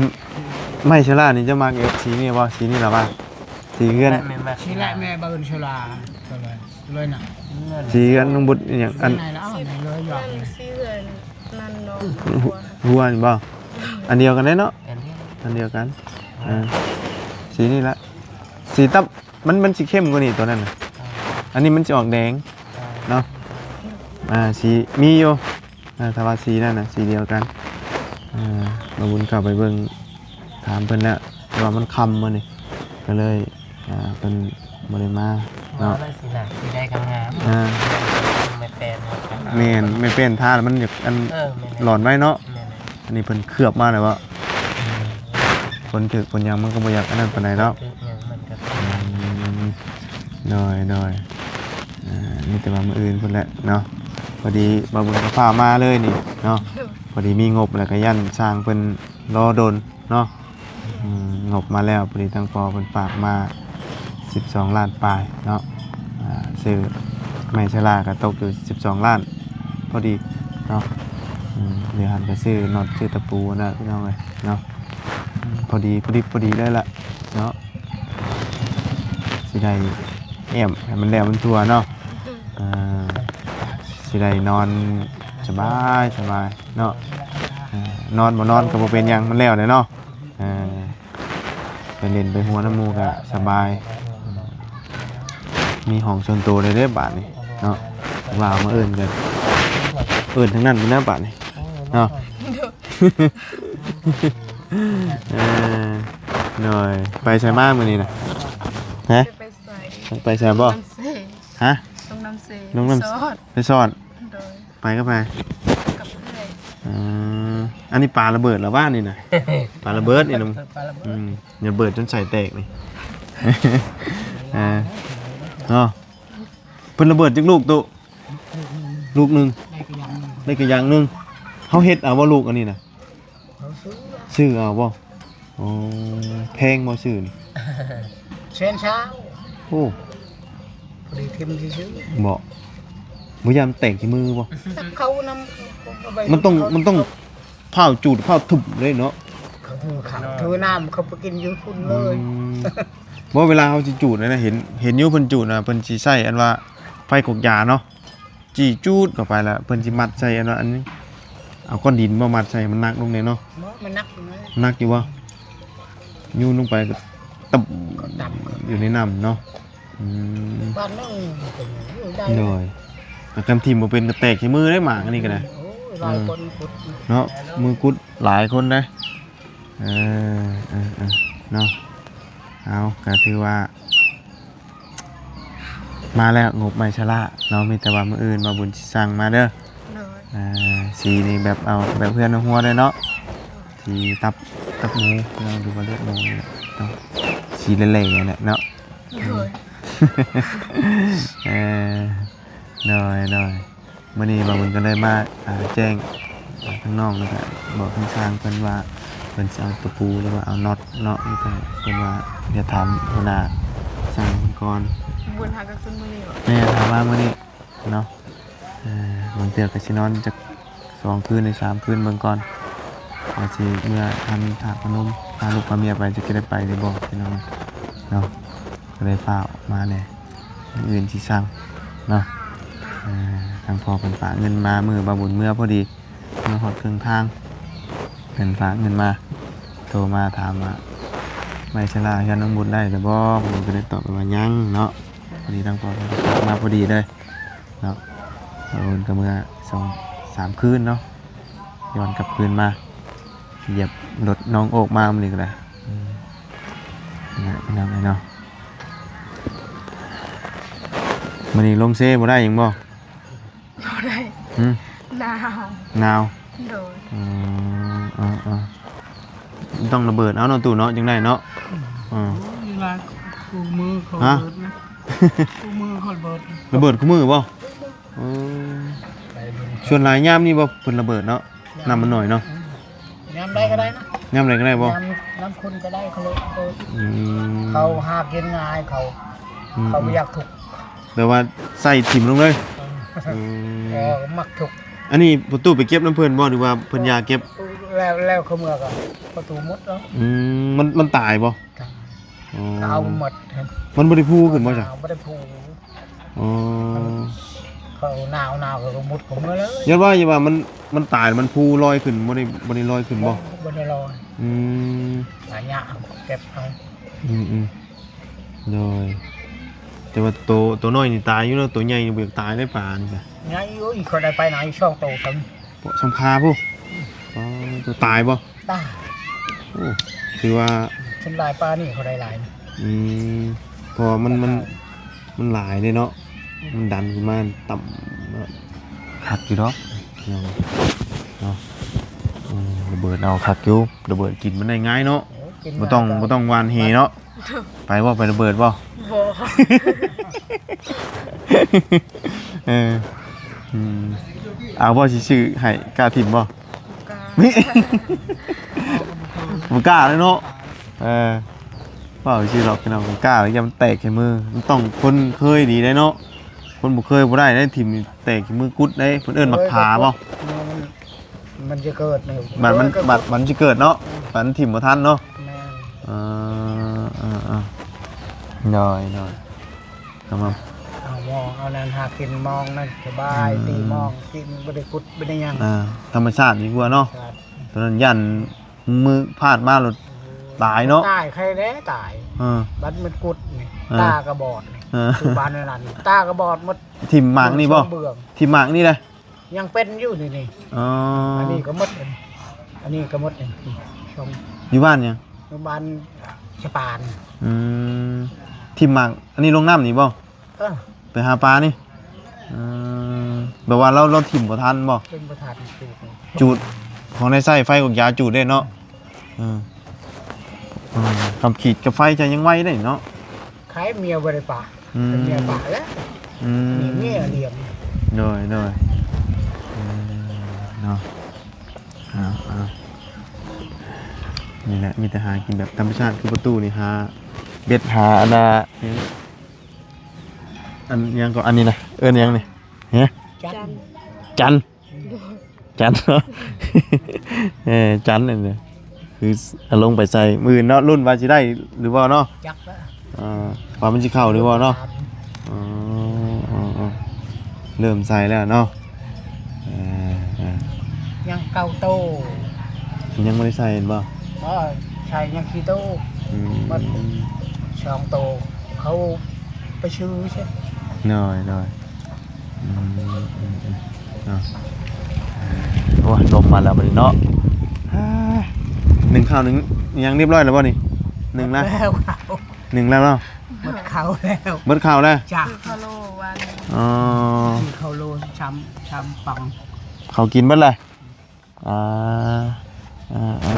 ໄມ້ເຊື້ອລານີ້ ເຈົ້າມັກແບບສີນີ້ບໍ່? ສີນີ້ລະວ່າ ສີເຮືອນ ສີແລະແມ່ເບິ່ງເຊື້ອລາ ເລີຍນະ ສີເຮືອນນ້ອງບຸດອີຫຍັງ ອັນ ສີເຮືອນນັ້ນເນາະ ຫົວນີ້ບໍ່? ອັນດຽວກັນເດ້ເນາະ ອັນດຽວກັນ. ອ່າ ສີນີ້ລະ ສີຕັບ ມັນ ມັນຊິເຂັ້ມກວ່ານີ້ ຕົວນັ້ນນະ. ອ່າ ອັນນີ້ມັນຊິອອກແດງ ອ່າ ເນາະ. ອ່າ ສີມີຢູ່ ອ່າ ຖ້າວ່າສີນັ້ນນະ ສີດຽວກັນ ອ່າ ບ່າວບຸນເຂົ້າໄປເບິ່ງ ຖາມເພິ່ນແລ້ວ ແຕ່ວ່າມັນຄ່ຳມື້ນີ້ ກໍເລີຍ ອ່າ ເພິ່ນບໍ່ໄດ້ມາເນາະ. ວ່າມັນຊິໜ້າຊິໄດ້ງາມໆ ອ່າ ແມ່ນ ແມ່ນ ແມ່ນ ຖ້າມັນຢາກອັນ ເອີ ແມ່ນ ຫຼອນໄວ້ເນາະ. ແມ່ນ ອັນນີ້ເພິ່ນເຄືອບມາແລ້ວເບາະ. ອືມ ຝົນຖືກຝົນຫຍັງມັນກໍບໍ່ຢາກອັນນັ້ນປານໃດດອກ. ຖືກຫຍັງມັນກໍ ອືມ ໂດຍ ໂດຍ ອ່າ ມີແຕ່ວ່າມື້ອື່ນພຸ້ນແຫຼະເນາະ. ພໍດີບ່າວບຸນກໍພາມາເລີຍນີ້ເນາະ ໂດຍ ພໍດີມີງົບແລ້ວກໍຢ້ານຊ່າງເພິ່ນລໍດົນເນາະ. ອືມ ງົບມາແລ້ວ ພໍດີທາງພໍ່ເພິ່ນຝາກມາສິບສອງລ້ານປາຍເນາະ. ອ່າ ຊື້ໄມ້ຊະລາກໍຕົກຢູ່ສິບສອງລ້ານພໍດີເນາະ. ອືມ ເຫຼືອຫັ້ນກໍຊື້ນັອດ ຊື້ຕະປູນະ ພີ່ນ້ອງເອີຍເນາະ. ອືມ ພໍດີ ພໍດີ ພໍດີເລີຍລະເນາະ. ຊິໄດ້ແອ້ມໃຫ້ມັນແລ້ວມັນທົ່ວເນາະ. ອ່າ ຊິໄດ້ນອນສະບາຍ ສະບາຍເນາະ. ອ່າ ນອນບໍ່ນອນກໍບໍ່ເປັນຫຍັງ ມັນແລ້ວແລ້ວເນາະ. ອ່າ ໄປຫຼິ້ນໄປຫົວນຳໝູ່ກໍສະບາຍ ມີຫ້ອງສ່ວນໂຕໄດ້ເດ້ບາດນີ້ເນາະ. ວ່າມາເອີ້ນກັນ ເອີ້ນທາງນັ້ນພຸ້ນນະບາດນີ້ເນາະ. ເອີ ໂດຍ ໄປໃສມາມື້ນີ້ນະ? ຮະ? ໄປໃສ? ໄປໃສບໍ່? ນ້ຳເຊ. ຮະ? ລົງນ້ຳເຊ ລົງນ້ຳ ໄປຊ້ອນ ໄປຊ້ອນ. ໂດຍ ໄປກັບໃຜ? ກັບເອື້ອຍ. ເອີ ອັນນີ້ປາລະເບີດລະຫວານີ້ນະ? ປາລະເບີດນີ້ນະ. ປາລະເບີດ ອືມ ລະເບີດຈົນໄສ້ແຕກນີ້. ເອີ ເນາະ ເພິ່ນລະເບີດຈັກລູກຕຸ? ລູກໜຶ່ງ ໄດ້ກະຢ່າງໜຶ່ງ ໄດ້ກະຢ່າງໜຶ່ງ. ເຮົາເຮັດເອົາບໍ່ລູກອັນນີ້ນະ? ເຮົາຊື້ ຊື້ເອົາບໍ່? ອໍ ແພງບໍ່ຊື້ນີ້? ແສນຊາວ. ໂອ້ ພໍດີຖິ້ມຊື່ໆ ບໍ່ ບໍ່ຢ້ານແຕກທີ່ມືບໍ່? ເຂົານຳ ມັນຕ້ອງ ມັນຕ້ອງ ພ້າວຈູດ ພ້າວທຸບເລີຍເນາະ. ເຂົາຖືເຂົ້າຖືນ້ຳ ເຂົາໄປກິນຢູ່ພຸ້ນເລີຍ. ອືມ ບໍ່ ເວລາເຮົາຊິຈູດນະ ເຫັນ ເຫັນຢູ່ເພິ່ນຈູດນະ ເພິ່ນຊິໃຊ້ອັນວ່າໄຟກົກຢາເນາະ. ຈີ້ຈູດເຂົ້າໄປລະ ເພິ່ນຊິມັດໃສ່ອັນວ່າ ອັນ ເອົາກ້ອນດິນມາມັດໃສ່ໃຫ້ມັນໜັກລົງແດ່ເນາະ. ບໍ່ ມັນໜັກຢູ່ນະ. ໜັກຢູ່ບໍ່? ໂຍນລົງໄປກໍຕຶບ ກໍດຳ ຢູ່ໃນນ້ຳເນາະ. ອືມ ບາດໜຶ່ງກໍຢູ່ໄດ້. ໂດຍ ແຕ່ຄັນຖິ້ມບໍ່ເປັນກໍແຕກໃສ່ມືໄດ້ໝາກອັນນີ້ກໍໄດ້. ໂອ້ຍ ຫຼາຍຄົນກຸດເນາະ ມືກຸດຫຼາຍຄົນເດ້. ເອີ ເອີ ເອີ ເນາະ. ເອົາ ກໍຖືວ່າ ມາແລ້ວງົບໄມ້ຊະລາເນາະ. ມີແຕ່ວ່າມື້ອື່ນບ່າວບຸນຊິສັ່ງມາເດີ. ໂດຍ ອ່າ ສີນີ້ແບບເອົາແບບເຮືອນຫົວເລີຍເນາະ. ສີຕັບ ຕັບໝູເນາະ ຫຼືວ່າເລືອດໝູນີ້ແຫຼະເນາະ. ສີແຫຼ່ໆ ແຫຼະເນາະ. ໂດຍ ເອີ ໂດຍ ໂດຍ. ມື້ນີ້ບ່າວບຸນກໍເລີຍມາ ອ່າ ແຈ້ງ ອ່າ ທາງນ້ອງ ແລ້ວກະບອກທາງຊ່າງເພິ່ນວ່າ ເພິ່ນຊິເອົາຕະປູ ຫຼືວ່າເອົານັອດເນາະ. ແລ້ວກະເພິ່ນວ່າ ດຽວຖາມຫົວໜ້າຊ່າງເພິ່ນກ່ອນ. ບຸນຫາກໍຂຶ້ນມື້ນີ້ບໍ? ແມ່ນ ຫາມາມື້ນີ້ເນາະ. ເອີ ບາງເທື່ອກໍຊິນອນຈັກສອງຄືນ ຫຼື ສາມຄືນເບິ່ງກ່ອນ ວ່າຊິເມືອທຳທາດພະນົມ ພາລູກພາເມຍໄປ ຈະໄດ້ໄປຫຼືບໍ່ ພີ່ນ້ອງເນາະ. ກໍເລີຍຟ້າວມາແດ່. ມື້ອື່ນຊິສັ່ງເນາະ. ເອີ ທາງພໍ່ເພິ່ນຝາກເງິນມາ ມື້ບ່າວບຸນເມືອພໍດີ ເມືອຮອດເຄິ່ງທາງ ເພິ່ນຝາກເງິນມາ ໂທມາຖາມວ່າ ໄມ້ຊະລາເຮືອນນ້ອງບຸນໄດ້ແລ້ວບໍ່? ບຸນກໍໄດ້ຕອບໄປວ່າຍັງເນາະ. ພໍດີທາງພໍ່ເພິ່ນຝາກມາພໍດີເລີຍເນາະ. ເພິ່ນກໍເມືອສອງສາມຄືນເນາະ ຍ້ອນກັບຄືນມາ ຢຽບລົດນ້ອງໂອກມາມື້ນີ້ກໍໄດ້. ອືມ ນັ້ນແຫຼະ ພີ່ນ້ອງເອີຍເນາະ. ມື້ນີ້ລົງເຊບໍ່ໄດ້ຫຍັງບໍ່? ບໍ່ໄດ້. ຫື? ໜາວ. ໜາວ? ໂດຍ. ອືມ ເອີໆ ຕ້ອງລະເບີດເອົາເນາະ ຕູ້ເນາະ ຈັ່ງໄດ້ເນາະ. ອືມ ເອີ ໂອ້ຍ ຫຼາຍ ຄູ່ມື້ເຂົາ ຮະ? ລະເບີດນະ ຄູ່ມື້ເຂົາລະເບີດ. ລະເບີດຄູ່ມື້ບໍ່? ອືມ ສ່ວນຫຼາຍຍາມນີ້ບໍ່ ເພິ່ນລະເບີດເນາະ. ນ້ຳມັນໜ້ອຍເນາະ. ອືມ ຍາມໃດກໍໄດ້ນະ. ຍາມໃດກໍໄດ້ບໍ່? ຍາມ ຍາມຄົນກໍໄດ້ ເຂົາເລີຍເປີດ. ອືມ ເຂົາຫາກິນງ່າຍ ເຂົາ ອືມ ເຂົາບໍ່ຢາກທຸກ ແບບວ່າໃສ່ຖິ້ມລົງເລີຍ. ອືມ ເອີ ມັກທຸກ. ອັນນີ້ພໍ່ຕູ້ໄປເກັບນຳເພິ່ນບໍ່ ຫຼືວ່າເພິ່ນຢາກເກັບ? ແລ້ວ ແລ້ວເຂົາເມືອກໍພໍ່ຕູ້ໝົດແລ້ວ. ອືມ ມັນ ມັນຕາຍບໍ່? ຕາຍ. ອໍ ກໍເອົາໝົດ. ມັນບໍ່ໄດ້ພູຂຶ້ນບໍ່ຊະ? ບໍ່ໄດ້ພູ. ອໍ ເຂົາໜາວ ໜາວກໍໝົດກໍເມືອເລີຍ. ຢ້ານວ່າ ຢ້ານວ່າມັນ ມັນຕາຍ ມັນພູລອຍຂຶ້ນ ບໍ່ໄດ້ ບໍ່ໄດ້ລອຍຂຶ້ນບໍ່? ບໍ່ ບໍ່ໄດ້ລອຍ. ອືມ ອາຍະເກັບເອົາ. ອືມໆ ໂດຍ. ແຕ່ວ່າໂຕ ໂຕນ້ອຍນີ້ຕາຍຢູ່ເນາະ ໂຕໃຫຍ່ນີ້ບໍ່ຢາກຕາຍເດ້ ປານີ້ກະ. ໃຫຍ່ຢູ່ ອີກຄົນໄດ້ໄປນະ ອີກສອງໂຕຊ້ຳ ສຳຄາພຸ້ນ. ອໍ ຕົວຕາຍບໍ່? ຕາຍ. ໂອ້ ຖືວ່າສ່ວນຫຼາຍປານີ້ເຂົາໄດ້ຫຼາຍ. ອືມ ເພາະວ່າມັນ ມັນ ມັນຫຼາຍເດ້ເນາະ. ອືມ ມັນດັນຂຶ້ນມາຕ່ຳເນາະ. ຄັກຢູ່ດອກເນາະ. ເອີ ລະເບີດເອົາຄັກຢູ່. ລະເບີດກິນມັນໄດ້ງ່າຍເນາະ. ໂອ້ ກິນ ບໍ່ຕ້ອງ ງ່າຍ ບໍ່ຕ້ອງຫວ່ານແຫເນາະ. ໄປບໍ່? ໄປລະເບີດບໍ່? ບໍ່. ເອີ ອືມ ເອົາບໍ່? ຊິຊື້ໃຫ້ ກ້າຖິ້ມບໍ່? ບໍ່ກ້າ ບໍ່ກ້າເລີຍເນາະ. ເອີ ເວົ້າຊື່ດອກພີ່ນ້ອງ ບໍ່ກ້າ ຢ້ານມັນແຕກໃສ່ມື. ມັນຕ້ອງຄົນເຄີຍດີໄດ໋ເນາະ. ຄົນບໍ່ເຄີຍບໍ່ໄດ້ໄດ໋ ຖິ້ມແຕກໃສ່ມືກຸດໄດ໋. ເພິ່ນເອີ້ນໝາກຜາບໍ່? ມັນ ມັນຈະເກີດນີ້ ບັດມັນ ເກີດ ບັດມັນຊິເກີດເນາະ. ອືມ ບັດມັນຖິ້ມບໍ່ທັນເນາະ. ແມ່ນ. ເອີ ເອີ ເອີ ໂດຍ ໂດຍ. ຄຳວ່າ ເອົາມອງ ເອົານັ້ນຫາກິນມອງນັ້ນສະບາຍ. ອືມ ຕີມອງກິນ ບໍ່ໄດ້ຂຸດບໍ່ໄດ້ຫຍັງ. ອ່າ ທຳມະຊາດດີກວ່າເນາະ. ຕົວນັ້ນຢ້ານມືພາດມາໂລດຕາຍເນາະ. ຕາຍ ໃຄແດ່ຕາຍ. ເອີ ບັດມັນກຸດນີ້ ເອີ ຕາກະບອດນີ້. ເອີ ຄືບ້ານນັ້ນ ຕາກະບອດໝົດ. ຖິ້ມໝາກນີ້ບໍ່? ຖິ້ມໝາກນີ້ແຫຼະ. ຍັງເປັນຢູ່ນີ້ ນີ້. ອໍ ອັນນີ້ກໍໝົດ ອັນນີ້ກໍໝົດນີ້. ຢູ່ບ້ານຫຍັງ? ຢູ່ບ້ານສະປານ. ອືມ ຖິ້ມໝາກອັນນີ້ລົງນ້ຳນີ້ບໍ່? ເອີ ໄປຫາປານີ້. ເອີ ແບບວ່າລາວ ລາວຖິ້ມບໍ່ທັນບໍ່? ຖິ້ມບໍ່ທັນ. ຈູດ ຂອງໄດ້ໃຊ້ໄຟ ຂອງຢາຈູດເດ້ເນາະ. ເອີ ເອີ ຄຳຂີດກັບໄຟຈະຍັງໄວໄດ໋ເນາະ. ໃຄເມຍບໍ່ໄດ້ປາ. ອືມ ເມຍປາແລ້ວ. ອືມ ນີ້ເມຍລ້ຽງ. ໂດຍ ໂດຍ. ອືມ ເນາະ. ເອົາ ເອົາ ນີ້ແຫຼະ ມີແຕ່ຫາກິນແບບທຳມະຊາດ ຄືປະຕູນີ້ຫາເບັດ ຫາອັນນ່າ ອັນຫຍັງກໍ ອັນນີ້ນະ ເອີ້ນຫຍັງນີ້? ຮະ? ຈັນ ຈັນ ຈັນເນາະ. ເອີ ຈັນນັ້ນແຫຼະ ຄືເອົາລົງໄປໃສ່ມື້ອື່ນເນາະ. ລຸ້ນວ່າຊິໄດ້ຫຼືບໍ່ເນາະ? ຈັກແລ້ວ ອ່າ ວ່າມັນຊິເຂົ້າຫຼືບໍ່ເນາະ? ອໍ ເລີ່ມໃສ່ແລ້ວເນາະ. ເອີ ຍັງເກົ້າໂຕ ຍັງບໍ່ໄດ້ໃສ່ແມ່ນບໍ່? ບໍ່ ໃສ່ຍັງສີ່ໂຕ. ອືມ ໝົດສອງໂຕ ເຂົາໄປຊື້ເສຍ. ໂດຍ ໂດຍ. ອືມ ເນາະ. ໂອ້ຍ ລົມມາແລ້ວບັດນີ້ເນາະ. ໜຶ້ງເຂົ້າ ໜຶ້ງຫຍັງຮຽບຮ້ອຍແລ້ວບໍ່ນີ້? ໜຶ້ງແລ້ວ ໜຶ້ງແລ້ວເນາະ. ໝົດເຂົ້າແລ້ວ ໝົດເຂົ້າແລ້ວ. ຈ້າ ຊື້ຄາໂລວານນີ້. ອໍ ຊື້ຄາໂລ ສາມ ສາມປ໋ອງ. ເຂົາກິນເບິດແລ້ວ. ອ່າ ອ່າ ອ່າ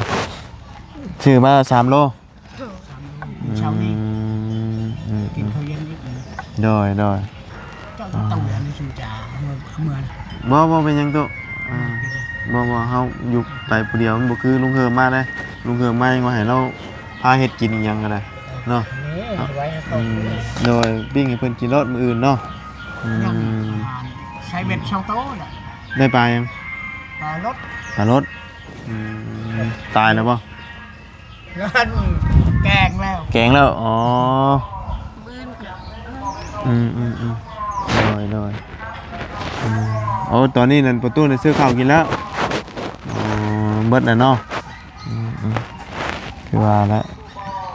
ຊື້ມາສາມໂລ. ສາມໂລ ເຊົ້ານີ້. ອືມ ອືມ ກິນເຂົ້າເຢັນອີກ. ໂດຍ ໂດຍ. ເຈົ້າຕ້ອງເອົາອັນນີ້ສູ່ຈາເມືອ ເມືອ. ບໍ່ ບໍ່ເປັນຫຍັງຕຸ. ອ່າ ບໍ່ ບໍ່ ເຮົາຢູ່ໄປຜູ້ດຽວ ມັນບໍ່ຄືລຸງເຮີມມາເດ້. ລຸງເຮີມມາຍັງວ່າໃຫ້ລາວພາເຮັດກິນອີ່ຫຍັງກໍໄດ້ເນາະ. ນີ້ໄວ້ໃຫ້ເຂົາ. ອືມ ໂດຍ ປີ້ງໃຫ້ເພິ່ນກິນໂລດມື້ອື່ນເນາະ. ອືມ ໃສ່ເບັດສອງໂຕແຫຼະ. ໄດ້ປາຫຍັງ? ປາລົດ ປາລົດ. ອືມ ຕາຍແລ້ວບໍ່? ນັ້ນແກງແລ້ວ ແກງແລ້ວ. ອໍ ມື້ອື່ນກໍ ອືມ ອືມ ອືມ ໂດຍ ໂດຍ. ອືມ ໂອ້ ຕອນນີ້ນັ້ນປະຕູໄດ້ຊື້ເຂົ້າກິນແລ້ວ. ອໍ ເບິດແລ້ວເນາະ. ອືມ ອືມ ຄືວ່າແຫຼະ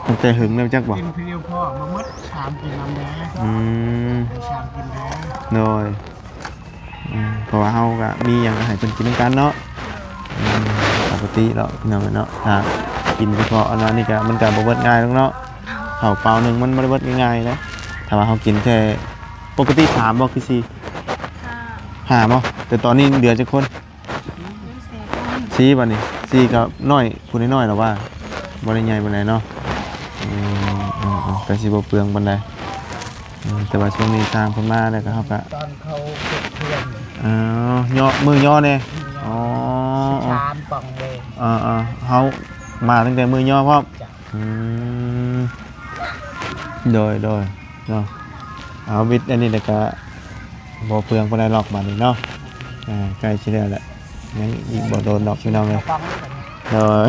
ຕັ້ງແຕ່ຫຶງແລ້ວຈັກບໍ່? ກິນຜູ້ດຽວພໍບໍ່ໝົດ ຊ່າງກິນນຳແດ່. ອືມ ຊ່າງກິນແດ່. ໂດຍ. ອືມ ເພາະວ່າເຮົາກະມີຫຍັງກະໃຫ້ເພິ່ນກິນນຳກັນເນາະ. ອືມ ປົກກະຕິເນາະ ພີ່ນ້ອງເອີຍເນາະ. ຖ້າກິນສະເພາະອັນນັ້ນນີ້ກະ ມັນກະບໍ່ເບິດງ່າຍດອກເນາະ. ເຂົ້າເປົາໜຶ່ງມັນບໍ່ໄດ້ເບິດງ່າຍໆເດ້. ຖ້າວ່າເຮົາກິນແຄ່ ປົກກະຕິສາມບໍ່ ຄືສີ່? ຫ້າ ຫ້າບໍ່? ແຕ່ຕອນນີ້ເຫຼືອຈັກຄົນ? ສີ່ ບັດນີ້ ສີ່ ກໍນ້ອຍ ຜູ້ນ້ອຍໆ ລະວ່າ ບໍ່ໄດ້ໃຫຍ່ປານໃດເນາະ. ເອີ ເອີ ເອີ ກໍຊິບໍ່ເປືອງປານໃດ. ເອີ ແຕ່ວ່າຊ່ວງນີ້ຊ່າງເພິ່ນມາແລ້ວກໍເຮົາກໍ ຕອນເຂົາເຮັດເຮືອນ ອໍ ຍໍ ມື້ຍໍແດ່. ອໍ ສິບສາມປອງເດ້. ເອີ ເອີ ເຮົາມາຕັ້ງແຕ່ມື້ຍໍພ້ອມ. ຈ້ະ. ອືມ ໂດຍ ໂດຍ ເນາະ. ເອົາ ວິດອັນນີ້ແລ້ວກະບໍ່ເປືອງປານໃດດອກບາດນີ້ເນາະ. ອ່າ ໃກ້ຊິແລ້ວແຫຼະ ຍັງອີກບໍ່ດົນດອກພີ່ນ້ອງເອີຍ. ໂດຍ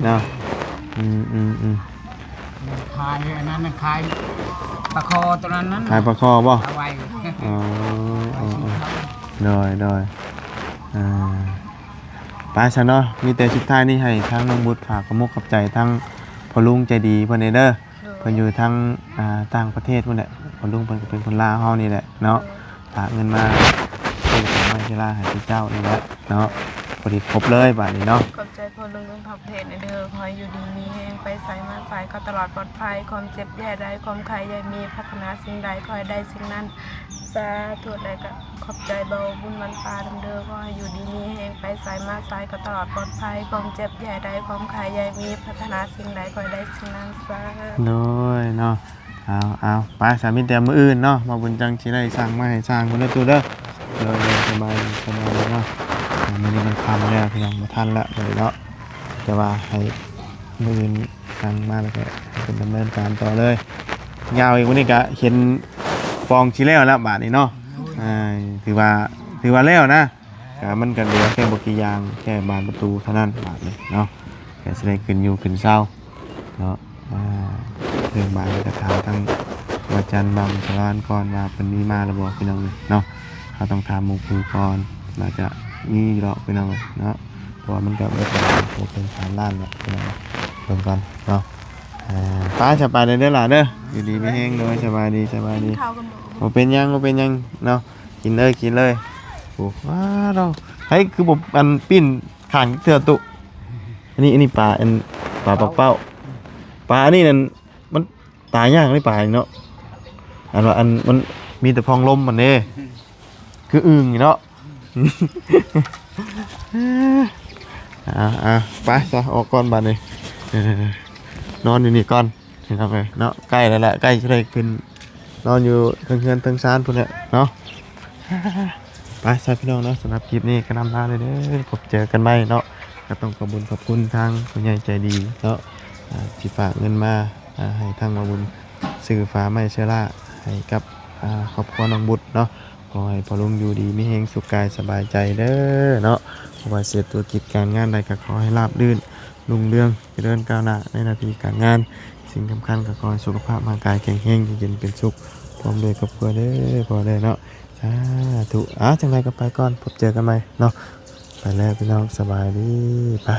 ເນາະ. ອືມ ອືມ ອືມ ຂາຍອັນນັ້ນນະ ຂາຍປາຄໍຕົວນັ້ນນັ້ນ ຂາຍປາຄໍບໍ່? ເອົາໄວ້. ອໍ ໂດຍ ໂດຍ. ອ່າ ໄປຊະເນາະ ມີແຕ່ສຸດທ້າຍນີ້ໃຫ້ທາງນ້ອງບຸດຝາກຂອບອົກຂອບໃຈທາງພໍ່ລຸງໃຈດີເພິ່ນແດ່ເດີ. ໂດຍ. ເພິ່ນຢູ່ທາງ ອ່າ ຕ່າງປະເທດພຸ້ນແຫຼະ ພໍ່ລຸງເພິ່ນກໍເປັນຄົນລາວເຮົານີ້ແຫຼະເນາະ. ໂດຍ. ຝາກເງິນມາຊື້ຂອງໃຫ້ ລາໃຫ້ເຈົ້ານີ້ແຫຼະເນາະ ພໍດີຄົບເລີຍບາດນີ້ເນາະ. ຂອບໃຈພໍ່ລຸງເລື່ອງທອບເທດເດີ ຂໍໃຫ້ຢູ່ດີມີແຮງ ໄປໃສມາໃສກໍຕະຫຼອດປອດໄພ ຄວາມເຈັບຢ່າໃຫ້ໄດ້ ຄວາມໄຂ້ຢ່າມີ ປາດຖະໜາສິ່ງໃດຂໍໃຫ້ໄດ້ສິ່ງນັ້ນ ສາທຸ. ແລ້ວກໍຂອບໃຈເບົາບຸນວັນປານຳເດີ ຂໍໃຫ້ຢູ່ດີມີແຮງ ໄປໃສມາໃສກໍຕະຫຼອດປອດໄພ ຄວາມເຈັບຢ່າໃຫ້ໄດ້ ຄວາມໄຂ້ຢ່າມີ ປາດຖະໜາສິ່ງໃດຂໍໃຫ້ໄດ້ສິ່ງນັ້ນ ສາທຸ. ໂດຍເນາະ ເອົາ ເອົາ ໄປສາ ມີແຕ່ມື້ອື່ນເນາະ ມາບຸນຈັງຊິໄດ້ສ້າງມາໃຫ້ຊ່າງເພິ່ນເດີຕູ້ເດີ. ໂດຍ ໂດຍ ສະບາຍດີ ສະບາຍດີເນາະ. ມື້ນີ້ມັນຄ່ຳແລ້ວພີ່ນ້ອງ ບໍ່ທັນລະເນາະ ແຕ່ວ່າໃຫ້ມື້ອື່ນສັ່ງມາແລ້ວກໍເພິ່ນດຳເນີນການຕໍ່ເລີຍ. ຍາວອີກມື້ນີ້ກະເຫັນປ່ອງຊິແລ້ວລະບາດນີ້ເນາະ. ອ່າ ຖືວ່າ ຖືວ່າແລ້ວນະ ກະມັນກະເຫຼືອແຄ່ບໍ່ກີ່ຢ່າງ ແຄ່ບານປະຕູເທົ່ານັ້ນບາດນີ້ເນາະ ກະຊິໄດ້ຂຶ້ນຢູ່ຂຶ້ນເຊົາເນາະ. ອ່າ ເລື່ອງບານກະຖາມທາງອາຈານບຳສະຫຼານກ່ອນວ່າເພິ່ນມີມາແລ້ວບໍ່ພີ່ນ້ອງເອີຍເນາະ. ເຮົາຕ້ອງຖາມໝູ່ຄູ່ກ່ອນ ໜ້າຈະມີຢູ່ດອກພີ່ນ້ອງເອີຍເນາະ ເພາະວ່າມັນກະບໍ່ເຖິງສາມລ້ານດອກພີ່ນ້ອງ ເບິ່ງກ່ອນເນາະ. ອ່າ ໄປ ສະບາຍດີເດີຫຼ້າເດີ ຢູ່ດີມີແຮງ. ໂດຍ ສະບາຍດີ ສະບາຍດີ. ກິນເຂົ້າກັນບໍ່? ບໍ່ເປັນຫຍັງ ບໍ່ເປັນຫຍັງເນາະ ກິນເລີຍ ກິນເລີຍ. ໂອ້ ວ້າວ ເຮົາ ໃຜຄືບໍ່ອັນປີ້ນຂ້າງເທື່ອຕຸ. ອັນນີ້ ອັນນີ້ປາ ອັນປາປາກເປົ້າ ປາອັນນີ້ນັ້ນ ມັນຕາຍຍາກເດ້ປານີ້ເນາະ. ອັນວ່າ ອັນມັນມີແຕ່ພອງລົມມັນເດ້ ຄືອຶ່ງນີ້ເນາະ. ເອົາ ເອົາ ໄປຊະ ອອກກ່ອນບາດນີ້ ເອີ ນອນຢູ່ນີ້ກ່ອນ ພີ່ນ້ອງເອີຍເນາະ. ໃກ້ແລ້ວລະ ໃກ້ຊິໄດ້ຂຶ້ນນອນຢູ່ເທິງເຮືອນເທິງຊານພຸ້ນແຫຼະເນາະ. ໄປຊະພີ່ນ້ອງເນາະ ສຳລັບຄລິບນີ້ກໍນຳລາເລີຍເດີ ພົບເຈີກັນໃໝ່ເນາະ. ກໍຕ້ອງຂອບບຸນຂອບຄຸນທາງຜູ້ໃຫຍ່ໃຈດີເນາະ ອ່າ ທີ່ຝາກເງິນມາ ອ່າ ໃຫ້ທາງບ່າວບຸນຊື້ຝາໄມ້ເຊື້ອລາໃຫ້ກັບ ອ່າ ຄອບຄົວນ້ອງບຸດເນາະ. ຂໍໃຫ້ພໍ່ລຸງຢູ່ດີມີແຮງ ສຸກກາຍສະບາຍໃຈເດີເນາະ. ບໍ່ວ່າເສດທຸລະກິດການງານໃດກໍຂໍໃຫ້ລາບລື່ນ ຮຸ່ງເຮືອງ ຈະເລີນກ້າວໜ້າໃນໜ້າທີ່ການງານ. ສິ່ງສຳຄັນກໍຂໍໃຫ້ສຸຂະພາບຮ່າງກາຍແຂງແຮງ ຢູ່ເຢັນເປັນສຸກ ພ້ອມດ້ວຍຄອບຄົວເດີພໍ່ເດີເນາະ. ສາທຸ. ອ່າ ຈັ່ງໃດກໍໄປກ່ອນ ພົບເຈີກັນໃໝ່ເນາະ. ໄປແລ້ວພີ່ນ້ອງ ສະບາຍດີ ໄປ.